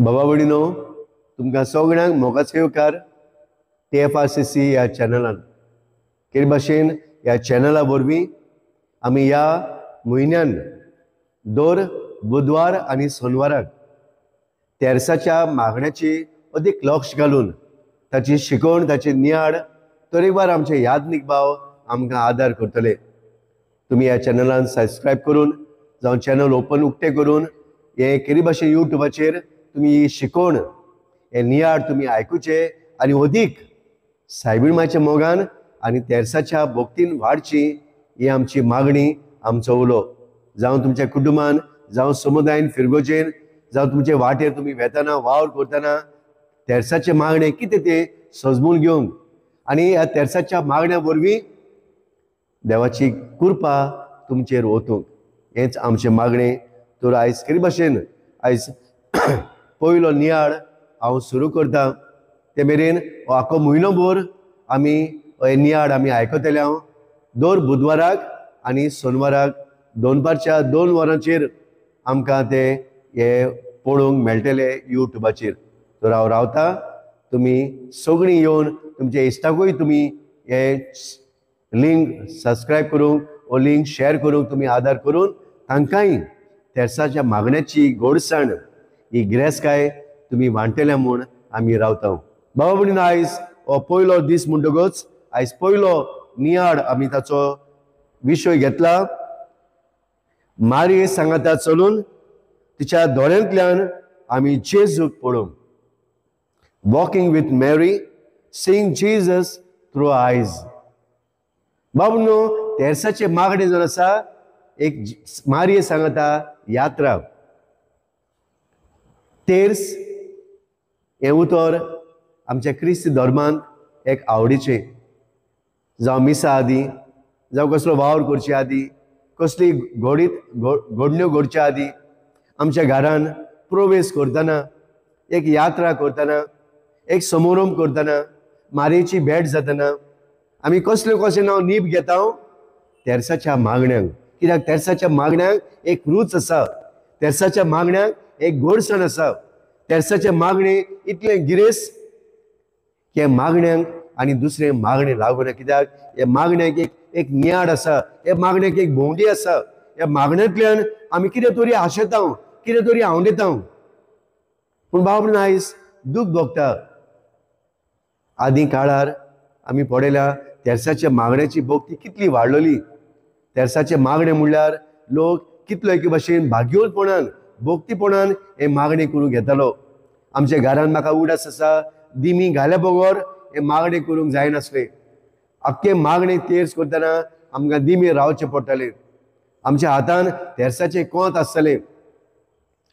बाबा भयणीनो, तुमकां सगळ्यांक मोगाचो येवकार TFRCC ह्या चॅनलान. केरी भाशेन ह्या चॅनला वरवीं आमी ह्या म्हयन्यान दर बुधवार आनी सोनवाराक तेरसाच्या मागण्याची अदीक लक्ष घालून ताची शिकवण, ताची नियाळ तरेकवार आमचे यादनीक भाव आमकां आदार करतले. तुमी ह्या चॅनलान सबस्क्रायब करून जावं चॅनल ओपन उक्तें करून हे केरी भाशेन यूट्यूबाचेर तुमी ही शिकवण, हे नियाळ तुमी आयकुचे आनी अदीक सायबीण मायच्या मोगान आनी तेरसाच्या भक्तीन वाडची ही आमची मागणी, आमचो उलो. जावं तुमच्या कुटुंबान, जावं समुदायन, फिरगोजेन, जावं तुमचे वाटेर तुमी वेताना, वावर करतना तेरसाचे मागणे कितें तें सजमून घेवंक आनी ह्या तेरसाच्या मागण्या वरवीं देवाची कृपा तुमचेर ओतूंक, हेंच आमचें मागणें. तर आयज केरी भाशेन आयज पयलो नियाळ हांव सुरू करता. ते मेरेन आख्खो म्हयनो भर आमी हे नियाळ आमी आयकतले. हांव दर बुधवाराक आनी सोनवाराक दनपारच्या 2 वरांचेर आमकां ते हे पळोवंक मेळटले यूट्यूबाचेर. तर हांव रावता, तुमी सगळीं येवन तुमच्या इश्टाकूय तुमी हे लिंक सबस्क्रायब करूंक वो लिंक शेयर करूंक तुमी आदार करून तांकांय तेरसाच्या मागण्याची गोडसाण, ही गिरेस्तकाय तुमी वांटले म्हूण आमी रावता. बाबा भयणीनो, आयज हो पयलो दीस म्हणटकच आयज पयलो नियाळ आमी ताचो विशय घेतला, मारये सांगाता चलून तिच्या दोळ्यांतल्यान आमी जेजूक पळोवंक. Walking with Mary, seeing Jesus through eyes. बाबूनो, तेरसाचे मागणे जर आसा एक मारये सांगाता यात्रा. तेर्स हें उतर आमच्या क्रिस्ती धर्मांत एक आवडीचें. जावं मिसा आदी, जावं कसलो वावर करचे आदी, कसली घडीत घडण्यो घडच्या आदी आमच्या घरान प्रवेश करतना, एक यात्रा करतना, एक समारंभ करतना, मारयेची भेट जातना आमी कसले कसले नांव नीब घेता तेरसाच्या मागण्यांक. कित्याक तेरसाच्या मागण्यांक एक रूच आसा, तेरसाच्या मागण्यांक एक गोडसाण आसा. तेरसाचे मागणे इतलें गिरेस्त की मागण्यांक आनी दुसरें मागणें लागूना. कित्याक हे मागण्याक एक एक नियाळ आसा, हे मागण्याक एक भोंवडी आसा. ह्या मागण्यांतल्यान आमी कितें तरी आशेता, कितें तरी आंवडेता. पूण बाबा आयज दूख भोगता. आदी काळार आमी पळयल्या तेरसाच्या मागण्याची भक्ती कितली वाडलेली. तेरसाचे मागणे म्हणल्यार लोक कितलो एके भाशेन भाग्योपणान, भक्तीपणान हे मागणे करूंक घेतालो. आमच्या घरान म्हाका उडास आसा, दिमी घाल्या बगर हे मागणे करूंक जायनासले. आख्खे मागणे तेर्स करतना आमकां दिमी रावचें पडटालें. आमच्या हातान तेरसाचें कोंत आसतालें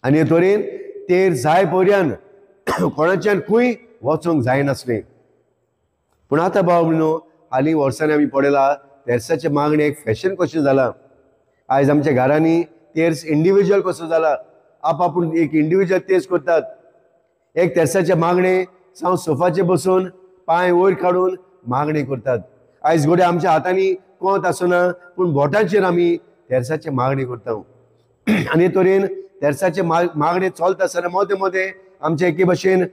आनी हे तरेन तेर जाय पर्यान कोणाच्यान खंय वचूंक जायनासलें. पूण आतां भाव भयणीनो, हालीं वर्सांनी आमी पळयला तेरसाचें मागणें एक फॅशन कशें जालां. आयज आमच्या घरांनी तेर्स इंडिविज्युअल कसो जाला, आप आपूण एक इंडिविज्युअल तेर्स करतात. एक तेरसाचें मागणें जावं सोफाचेर बसून पांय वयर काडून मागणें करतात. आयज घडये आमच्या हातांनी कोंत आसना, पूण बोटांचेर आमी तेरसाचें मागणें करता. आनी तरेन तेरसाचें मागणें चलता आसतना मदें मदें आमचे एके भाशेन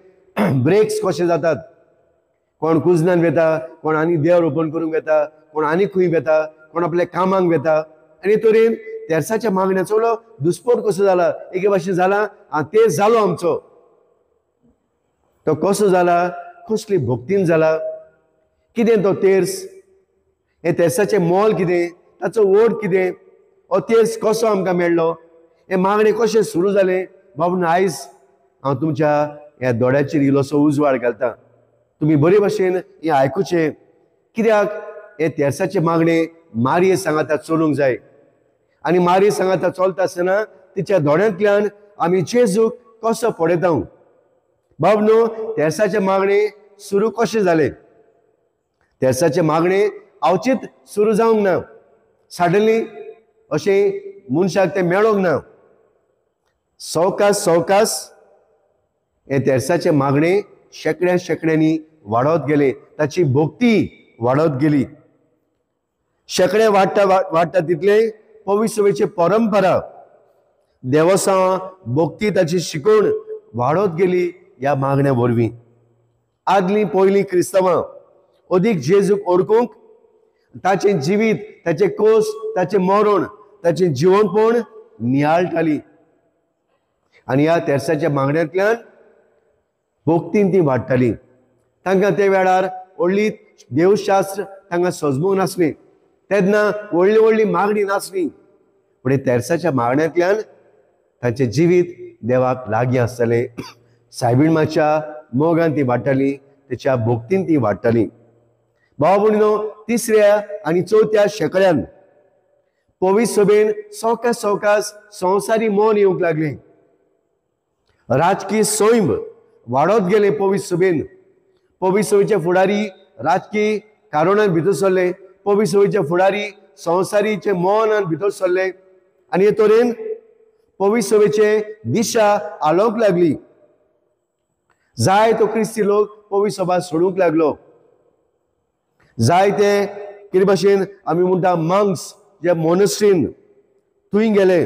ब्रेक्स कशे जातात. कोण कुजनान वेता, कोण आनी देवर ओपन करूंक वेता, कोण आनी खंय वेता, कोण आपल्या कामाक वेता. आनी तरेन तेरसाच्या मागण्याचो दुस्पोट कसो जाला, एके भाशेन जाला. आनी ते जालो आमचो तो कसो जाला, कसली भक्तीन जाला, कितें तो तेर्स, हें तेरसाचें मोल कितें, ताचो ओड कितें, हो तेर्स कसो आमकां मेळ्ळो, हें मागणें कशें सुरू जालें. बाबू आयज हांव तुमच्या ह्या दोळ्याचेर इल्लोसो उजवाड घालता. तुमी बरे भाशेन हें आयकुचें. कित्याक हें तेरसाचें मागणें मारये सांगाता चलूंक जाय. आनी मारये सांगाता चलता आसतना तिच्या दोळ्यांतल्यान आमी जेजूक कसो पळयता. बाब न्हू, तेरसाचें मागणें सुरू कशें जालें? तेरसाचें मागणें अवचीत सुरू जावंक ना, सडनली अशें मनशाक तें मेळोंक ना. सवकास सवकास हें तेरसाचें मागणें शेंकड्या शेंकड्यांनी वाडत गेलें, ताची भक्ती वाडत गेली. शेंकडे वाडटा वाडटा तितले पवित्रची परंपरा, देवसां भक्ती, ताची शिकवण वाडत गेली ह्या मागण्या वरवीं. आदलीं पयलीं क्रिस्तांवां अदीक जेजूक ओळखूंक ताचें जिवीत, ताचें कोस, ताचें मरण, ताचें जिवनपण नियाळटाली आनी ह्या तेर्साच्या मागण्यांतल्यान भक्तीन ती वाडटाली. तांकां ते वेळार व्हडली देवशास्त्र तांकां सजमूंक नासलें, तेन्ना व्हडली व्हडली मागणी नासली, पूण तेर्साच्या मागण्यांतल्यान तांचें जिवीत देवाक लागीं आसतालें. सायबीण माच्या मोगान ती वाडटाली, तेच्या भक्तीन ती वाडटाली. भाव भयणीनो, तिसऱ्या आनी चवथ्या शेंकड्यान पवित्र सभेन सवकास सवकास संवसारी मन येवंक लागलें. राजकीय सैम वाडत गेलें पवित्र सभेन. पवित्र सभेचे फुडारी राजकीय कारणान भितर सरले, पवित्र सभेचे फुडारी संवसारीचे मनान भितर सरले आनी हे तरेन पवित्र सभेचे दिशा आलोवंक लागली. जाय तो क्रिस्ती लोक पवित्र सभा सोडूंक लागलो. जाय ते कितें भाशेन आमी म्हणटा मंक्स जे मोनस्ट्रीन थंय गेले,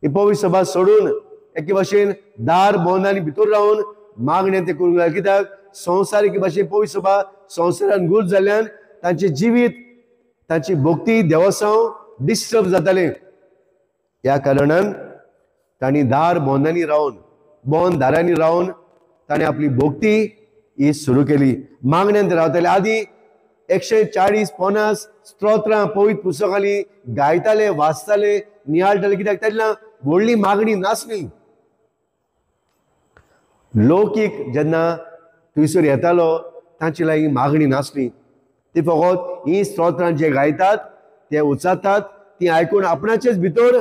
ही पवित्र सभा सोडून एके भाशेन दार बंद भितर रावन मागणें ते करूंक लागले. कित्याक संवसार एके भाशेन पवित्र सभा संवसारान गुल जाल्ल्यान तांचें जिवीत, तांची भक्ती, देवसांव डिस्टर्ब जातालें. ह्या कारणान तांणी दार बंदांनी रावन, बंद दारांनी रावन ताणें आपली भक्ती ही सुरू केली. मागण्यांत रावताले. आदी 140-50 स्तोत्रां पवित्र पुस्तकांनी गायताले, वाचताले, नियाळटाले. कित्याक तेन्ना व्हडली मागणी नासली. लौकीक जेन्ना थंयसर येतालो तांचे लागीं मागणी नासली, ती फकत ही स्तोत्रां जे गायतात ते उचारतात ती आयकून आपणाचेच भितर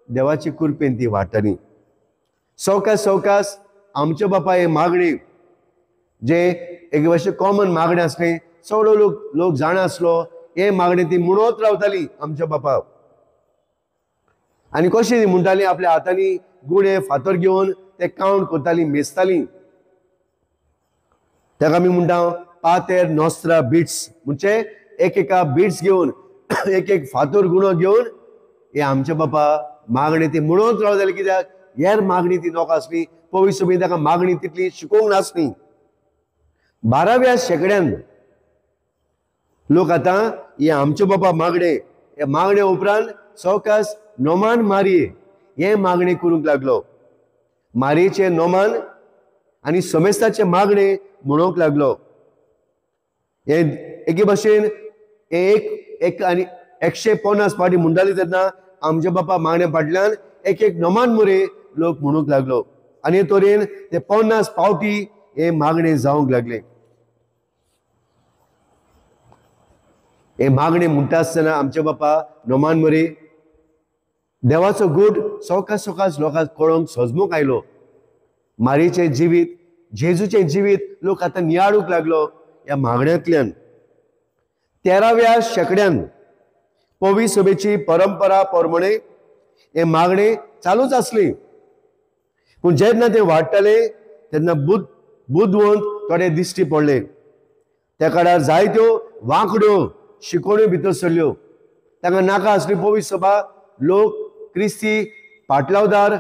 देवाची कृपेन ती वाडटाली. सवकास सवकास आमच्या बापा हे मागणी जे एक भाशेन कॉमन मागणें आसलें, सगळो लोक जाणा आसलो, हे मागणें ती म्हणत रावताली आमच्या बापा. आनी कशें ती म्हणटाली, आपल्या हातांनी गुणे फातर घेवन ते काउंट करताली, मेजताली. ताका आमी म्हणटा पातेर नोस्त्रा बिट्स, म्हणजे एक एका बिट्स घेवन एक एक फातर गुणो घेवन हे आमच्या बापा मागणी ती म्हणत रावताली. कित्याक हेर मागणी ती नोका आसली, पवित्र सभेन ताका मागणी तितली शिकोवंक नासली. 12व्या शेंकड्यान लोक आतां हे आमचे बापा मागणे, हे मागणे उपरांत सवकास नोमान मारये हे मागणे करूंक लागलो. मारयेचे नोमान आनी समेस्ताचे मागणे म्हणूंक लागलो. हे एके भाशेन एक एक आनी 150 फावटी म्हणटाली तेन्ना आमच्या बापा मागण्या फाटल्यान एक एक नोमान मोरे लोक म्हणूंक लागलो आनी हे तरेन ते 50 फावटी हे मागणे जावंक लागले. हे मागणे म्हणटा आसतना आमच्या बापा नोमान मोरे देवाचो गूट सवकास सवकास लोकांक कळोंक सजमूंक आयलो. मारयेचें जिवीत, जेजूचें जिवीत लोक आतां नियाळूंक लागलो ह्या मागण्यांतल्यान. 13व्या शेंकड्यान पवित्र सभेची परंपरा प्रमाणे हे मागणे चालूच आसली, पूण जेन्ना ते वाडटाले तेन्ना बुदवंत थोडे दिश्टी पडले. त्या काळार जायत्यो वांकड्यो शिकोवण्यो भितर सरल्यो. तांकां नाका आसली पवित्र सभा. लोक क्रिस्ती पाटलावदार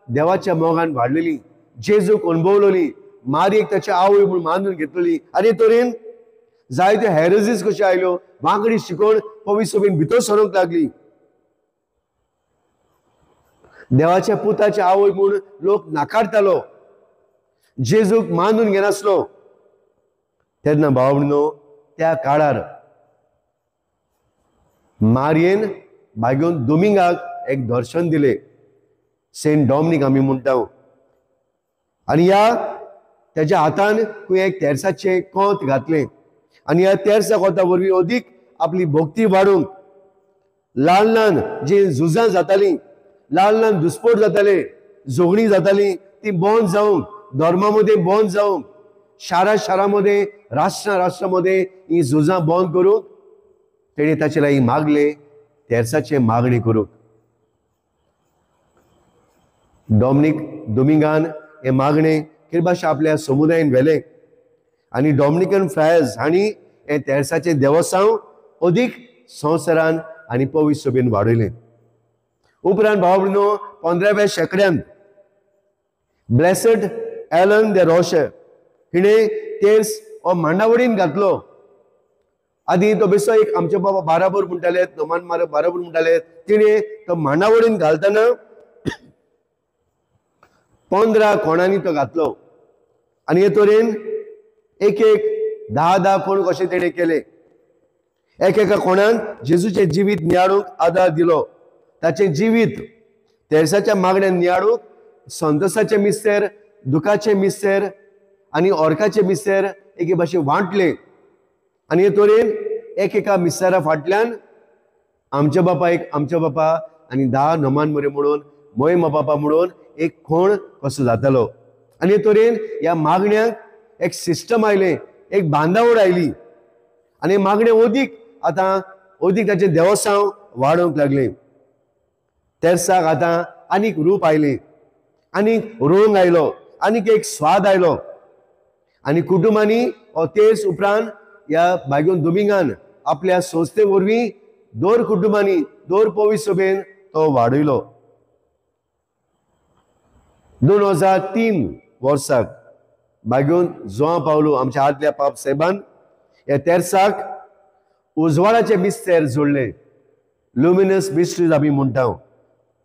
देवाच्या मोगान वाडलेली, जेजूक अणभवलोली, मारयेक ताची आवय म्हूण मानून घेतलेली आनी तरेन जायत्यो हेरजीस कश्यो आयल्यो, वांकडी शिकोवन पवित्र सभेन भितर सरूंक लागली. देवाच्या पुताची आवय म्हूण लोक नाकारतालो, जेजूक मानून घेनासलो. तेन्ना भाव भयणीनो, त्या काळार मारयेन बागेवन दोमिंगाक एक दर्शन दिलें, सेंट डॉमनीक आमी म्हणटा. आनी ह्या तेज्या हातान खंय एक तेर्साचें कोंत घातलें आनी ह्या तेर्सा कोंता वरवीं अदीक आपली भक्ती वाडूंक ल्हान ल्हान जी झुजां जातालीं, ल्हान ल्हान दुस्पोट जाताले, झगडीं जातालीं, ती बंद जावंक, धर्मा मदें बंद जावंक, शारा शारां मदें, राष्ट्रां राष्ट्रां मदें ही झुजां बंद करूंक तेणें ताचे लागीं मागलें, तेर्साचें मागणी करूंक. डॉमनीक दोमिंगान हें मागणें किरबाश आपल्या समुदायेन व्हेलें आनी डॉमिनिकन फ्रायर्स हांणी हें तेर्साचें देवसांव अदीक संवसारान आनी पवित्र सभेन वाडयलें. उपरांत भाव भयणीनो, 15व्या शेंकड्यांत ब्लेसड एलन दे रोशे हिणें तेर्स हो मांडावडीन घातलो. आदी तो बेसो एक आमचे बाबा बाराबर म्हणटाले, नोमान बाराबर म्हणटाले, तिणें तो मांडावडीन घालतना 15 कोणांनी तो घातलो. आनी हे तरेन एक एक 10-10 कोण कशें तेणें केले. एक एका कोणान जेजूचें जिवीत नियाळूंक आदार दिलो. ताचें जिवीत तेर्साच्या मागण्यान नियाळूंक संतोसाचें मिस्तेर, दुखाचें मिस्तेर आनी ऑर्काचें मिस्तेर एके भाशेन वांटलें. आनी हे तरेन एक एका मिस्तेरा फाटल्यान आमच्या बापा एक आमच्या बापा आनी 10 नोमान मरे म्हणून मोहिमा बापा म्हणून एक खोण कसो जातालो. आनी हे तरेन ह्या मागण्यांक एक सिस्टम आयलें, एक बांदावळ आयली आनी मागणें अदीक आतां अदीक ताचें देवसांव वाडोवंक लागलें. तेर्साक आतां आनीक रूप आयलें, आनीक रंग आयलो, आनीक एक स्वाद आयलो. आनी कुटुंबांनी हो तेर्स उपरांत ह्या बायगोन दुमिंगान आपल्या संस्थे वरवीं दर कुटुंबांनी दर पवित्र सभेन तो वाडयलो. 2003 वर्साक बायगोन जुआं पावलो आमच्या आदल्या पाप साहेबान ह्या तेर्साक उजवाडाचे मिस्तेर जोडले, लुमिनस मिस्ट्रीज आमी म्हणटा.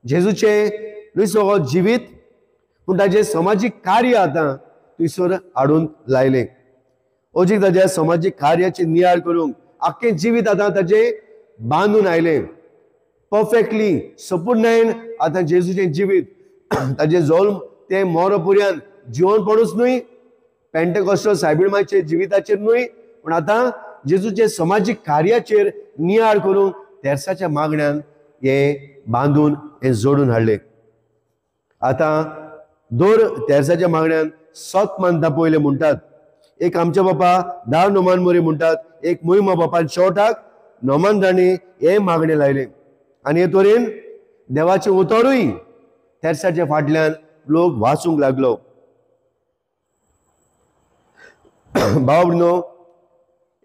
जेजूचें न्हय सगळो जिवीत पूण ताचें समाजीक कार्य आतां थंयसर हाडून लायलें. अजीक ताच्या समाजीक कार्याचे नियाळ करूंक आख्खें जिवीत आतां ताचें बांदून आयलें परफेक्टली सपूर्णायन. आतां जेजूचें जिवीत ताचें जल्म तें मोरो पुर्यान जिवनपणूच न्हय, पेंटेकॉस्टल सायबीण जिविताचेर न्हय, पूण आतां जेजूचे समाजीक कार्याचेर नियाळ करूंक तेर्साच्या मागण्यान हें बांदून हें जोडून हाडलें. आतां दर तेर्साच्या मागण्यान सत मानता पयलें म्हणटात, एक आमच्या बापा 10 नोमान मोरी म्हणटात, एक मोहिमा बापान शेवटाक नोमान राणी हें मागणें लायलें. आनी हे तरेन देवाचें उतरूय तेर्साच्या फाटल्यान लोक वाचूंक लागलो. भाव न्हू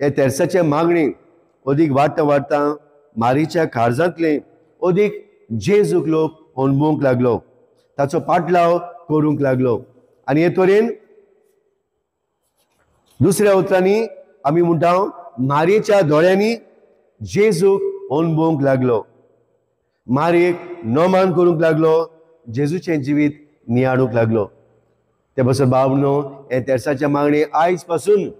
हे तेर्साचे मागणी अदीक वाडटा वाडटा मारीच्या काळजांतलें अदीक जेजूक लोक अणभवूंक लागलो, ताचो पाटलाव करूंक लागलो. आनी हे तरेन दुसऱ्या उतरांनी आमी म्हणटा मारयेच्या दोळ्यांनी जेजूक अणभवूंक लागलो, मारयेक नमान करूंक लागलो, जेजूचें जिवीत नियाळूंक लागलो. ते बसर भाव न्हू हे तेर्साच्या मागणी आयज पासून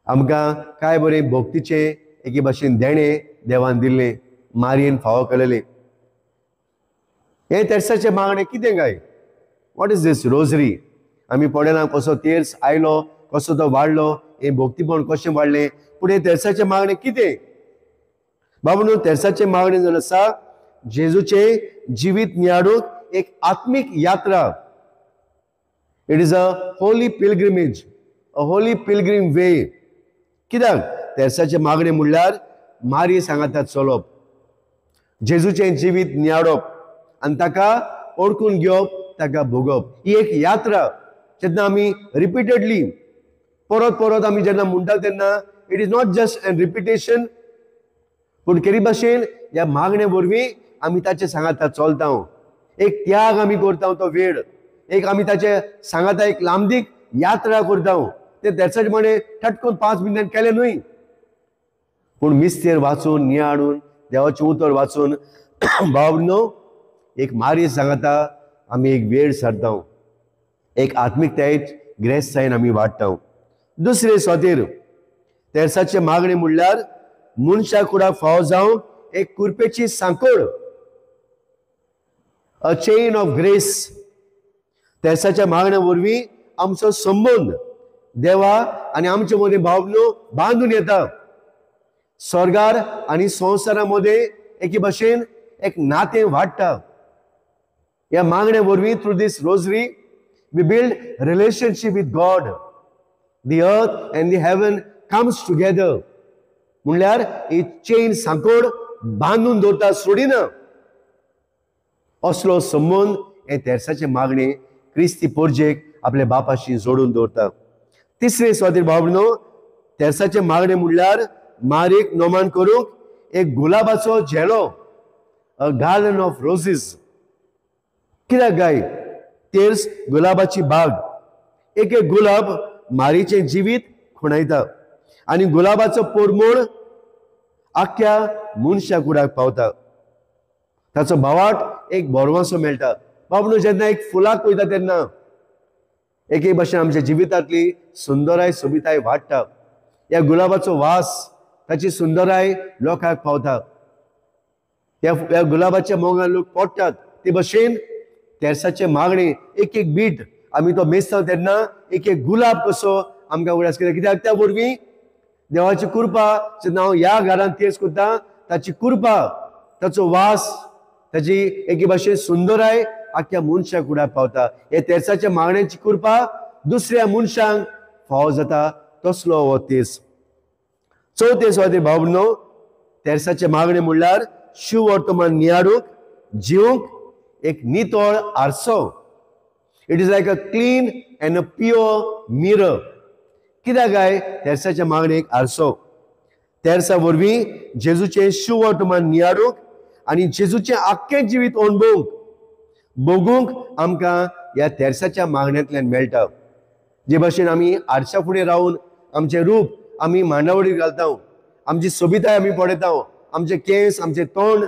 आमकां काय बरें भक्तीचें एके भाशेन देणें देवान दिल्लें, मारयेन फावो केलेलें. हें तेर्साचें मागणें कितें काय? What is this rosary? आमी पळयना कसो तेर्स आयलो, कसो तो वाडलो, हें भक्तीपण कशें वाडलें, पूण हें तेर्साचें मागणें कितें? बाबू न्हू तेर्साचें मागणें जावन आसा जेजूचें जिवीत नियाळूंक एक आत्मीक यात्रा. It is a holy pilgrimage, a holy pilgrim way. कित्याक तेर्साचें मागणें म्हणल्यार मारी सांगाता चलप, जेजूचें जिवीत नियाळप आनी ताका ओळखून घेवप, ताका भोगप, ही एक यात्रा. जेन्ना आमी रिपीटेडली परत परत आमी जेन्ना म्हणटा तेन्ना it is not just an repetition, पूण केरी भाशेन ह्या मागणे वरवीं आमी ताचे सांगाता चलता, एक त्याग आमी करता, तो वेळ एक आमी ताचे सांगाता एक लांबदीक यात्रा करता. ते तेर्साचे मागणें ठटकून 5 मिनटान केलें न्हय, पूण मिस्तेर वाचून नियाळून देवाचें उतर वाचून भाव न्हू एक मारी सांगाता आमी एक वेळ सारता, एक आत्मिकतायेत ग्रेस्तायेन आमी वाडटा. दुसरे स्वातीर तेर्साचे मागणें म्हणल्यार मनशा कुडाक फावो जावंक एक कुरपेची सांकळ, अ चेन ऑफ ग्रेस. तेर्साच्या मागण्या वरवीं आमचो संबंद देवा आनी आमचे मदीं भावनो बांदून येता. स्वर्गार आनी संवसारा मदें एके भाशेन एक नातें वाडटा. ह्या मागण्या वरवीं through this rosary we build relationship with God. The earth and the heaven comes together. म्हणल्यार ही चेन सांकळ बांदून दवरता, सोडिना. असलो संबंद हे तेर्साचे मागणे क्रिस्ती पोरजेक आपल्या बापाशी जोडून दवरता. तिसरे स्वातीर भाव तेर्साचे मागणे म्हणल्यार मारीक नोमान करूंक एक गुलाबाचो झेलो, अ गार्डन ऑफ रोजीस. कित्याक गाय? तेर्स गुलाबाची बाग, एक एक गुलाब मारीचें जिवीत खुणायता आनी गुलाबाचो पोरमोळ आख्ख्या मनशा कुडाक पावता. ताचो भावाट एक बोरवासो मेळटा. बाबू जेन्ना एक फुलाक पळयता तेन्ना एक एक भाशेन आमच्या जिवितांतली सुंदराय सोबिताय वाडटा. ह्या गुलाबाचो वास, ताची सुंदराय लोकांक पावता. ह्या गुलाबाच्या मोगान लोक पडटात. ते भशेन तेर्साचे मागणे एक एक बीट आमी तो मेजता तेन्ना एक एक गुलाब कसो आमकां उगडास करता. कित्याक त्या वरवीं देवाची कृपा, जेन्ना हांव ह्या घरांत तेर्स करता ताची कृपा, ताचो वास, ताची एके भाशेन सुंदराय आख्ख्या मनशाक कुडाक पावता. हे तेर्साच्या मागण्याची कृपा दुसऱ्या मनशांक फावो जाता तसलो हो तेर्स. चवथे सुवातेर भाव भयणो, तेर्साचे मागणे म्हणल्यार शिववर्तमान नियाळूंक जिवंक एक नितळ आरसो. It is like a clean and a pure mirror. कित्याक काय तेर्साच्या मागणे एक आरसो. तेर्सा वरवीं जेजूचें शिववर्तमान नियाळूंक आनी जेजूचें आख्खें जिवीत अणभवूंक बगूंक आमकां ह्या तेर्साच्या मागण्यांतल्यान मेळटा. जे भाशेन आमी आरशा फुडें रावन आमचें रूप आमी मांडावळीर घालता, आमची सोबिताय आमी पळयता, आमचे केंस, आमचें तोंड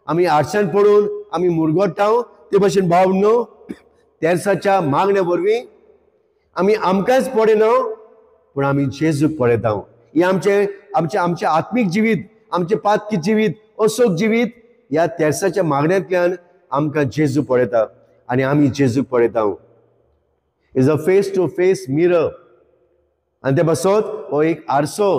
आमी आरशान पळोवन आमी मुरगोट्टा. ते भाशेन भाव न्हू, तेर्साच्या मागण्या वरवीं आमी आमकांच पळयना पूण आमी जेजूक पळयता. हें आमचें आमचें आमचें आत्मीक जिवीत, आमचें पातकी जिवीत, अशोक जिवीत ह्या तेर्साच्या मागण्यांतल्यान आमकां जेजू पळयता आनी आमी जेजूक पळयता. Is a face to face mirror. आनी ते पासत हो एक आरसो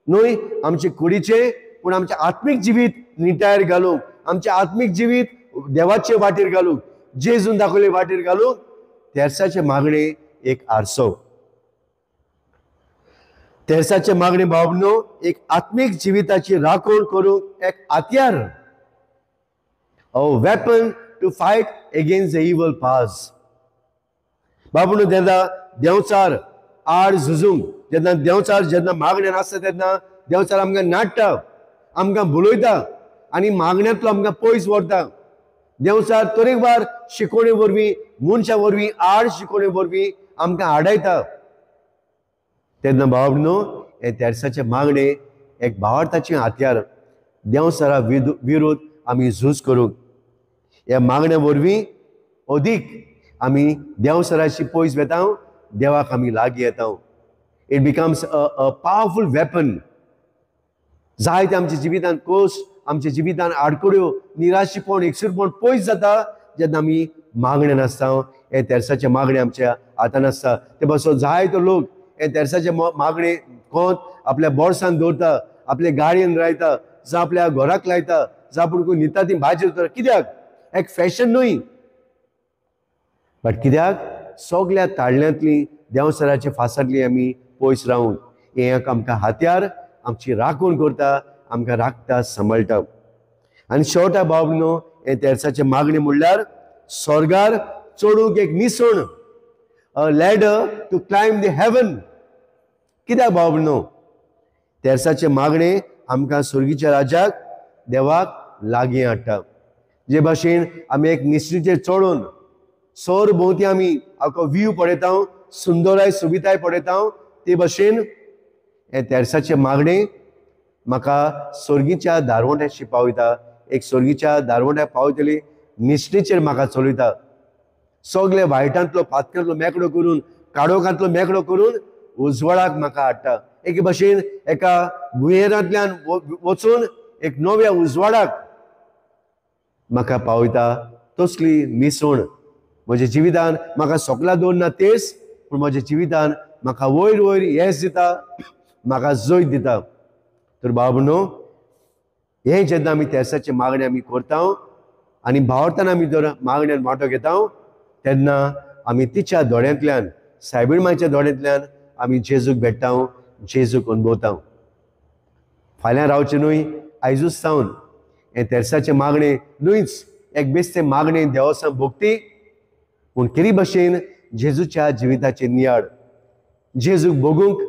न्हय आमचे कुडीचे पूण आमचें आत्मीक जिवीत निटायर घालूंक, आमचें आत्मीक जिवीत देवाचे वाटेर घालूंक, जेजून दाखयले वाटेर घालूंक तेर्साचे मागणे एक आरसो. तेर्साचे मागणे भावनो एक आत्मीक जिविताची राखण करूंक एक हत्यार, a weapon to fight against the evil powers. बाबूनो जेन्ना देंवचार आड झुजूंक, जेन्ना देंवचार जेन्ना मागण्यान आसता तेन्ना देंवचार आमकां नाडटा, आमकां भुलयता आनी मागण्यांतलो आमकां पयस व्हरता. देंवचार तरेकवार शिकोवणे वरवीं, मनशा वरवीं, आड शिकोवणे वरवीं आमकां आडायता. तेन्ना भाव हे तेर्साचे मागणे एक भावार्थाचें हत्यार, देंवचारा विरोध आमी झूज करूंक. ह्या मागण्या वरवीं अदीक आमी देंवचाराशी पयस वेता, देवाक आमी लागीं येता. It becomes a powerful weapon. जायते आमच्या जिवितान कोश, आमच्या जिवितान आडखळ्यो, निराशीपण, एकसूरपण पयस जाता जेन्ना आमी मागण्यान आसता. हे तेर्साचे मागणे आमच्या हातान आसता. ते पासून जायतो लोक हे तेर्साचे मागणे कोण आपल्या बोर्सान दवरता, आपल्या गाडयेन लायता, जावं आपल्या घराक लायता, जावं आपूण कोण न्हिदता ती भाजी उरता. कित्याक? एक फॅशन न्हय, बट कित्याक सगल्या ताळण्यांतली देंवचाराच्या फासांतली आमी पयस रावून हें एक आमकां हत्यार आमची राखण करता, आमकां राखता, सांबाळटा. आनी शेवटा भाव न्हू, हें तेर्साचें मागणें म्हणल्यार स्वर्गार चडूंक एक निसण, a ladder to climb the heaven. कित्याक भाव न्हू, तेर्साचें मागणें आमकां स्वर्गीच्या राजाक देवाक लागीं हाडटा. जे भाशेन आमी एक निसणीचेर चडून सर भोंवती आमी आखो व्यू पळयता, सुंदराय सोबिताय पळयता, ते भाशेन हें तेर्साचें मागणें म्हाका स्वर्गीच्या दारवंट्याशी पावयता. एक स्वर्गीच्या दारवंट्याक पावयतली निसणीचेर म्हाका चलयता. सगळे वायटांतलो पातकांतलो मेकळो करून, काळोखांतलो मेकळो करून उजवाडाक म्हाका हाडटा. एके भाशेन एका भुंयेरांतल्यान वचून एक नव्या उजवाडाक म्हाका पावयता. तसली निसण म्हज्या जिवितान म्हाका सोकला दवरना तेच, पूण म्हज्या जिवितान म्हाका वयर वयर येस दिता, म्हाका जैत दिता. तर भाव न्हू, हें जेन्ना आमी तेर्साचें मागणें आमी करता आनी भावार्थान आमी जर मागण्यान वांटो घेता तेन्ना आमी तिच्या दोळ्यांतल्यान, सायबीण मायच्या दोळ्यांतल्यान आमी जेजूक भेट्टा, जेजूक अणभवता. फाल्यां रावचें न्हय, आयजूच सावन हें तेर्साचें मागणें न्हयच एक बेस्तें मागणें देवसान भोगती, पूण केरी भशेन जेजूच्या जिविताचें नियाळ, जेजूक भोगूंक,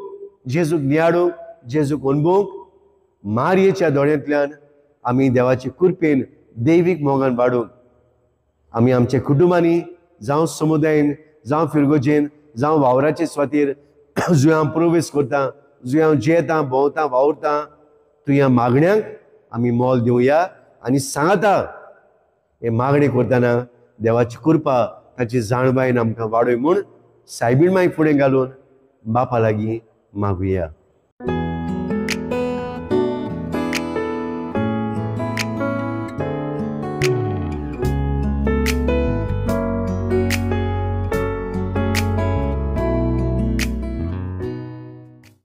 जेजूक नियाळूंक, जेजूक अणभवूंक मारयेच्या दोळ्यांतल्यान आमी देवाचे कृपेन दैवीक मोगान वाडूंक आमी आमच्या कुटुंबांनी, जावं समुदायन, जावं फिरगोजेन, जावं वावराचे स्वातीर जुंय हांव प्रवेश करता, जुंय हांव जियेता, भोंवता, वावुरता, थंय ह्या मागण्यांक आमी मोल दिवया आनी सांगता हे मागणी करतना देवाची कृपा ताची जाणवायन आमकां वाडय म्हूण सायबीण माई फुडें घालून बापा लागीं मागुया.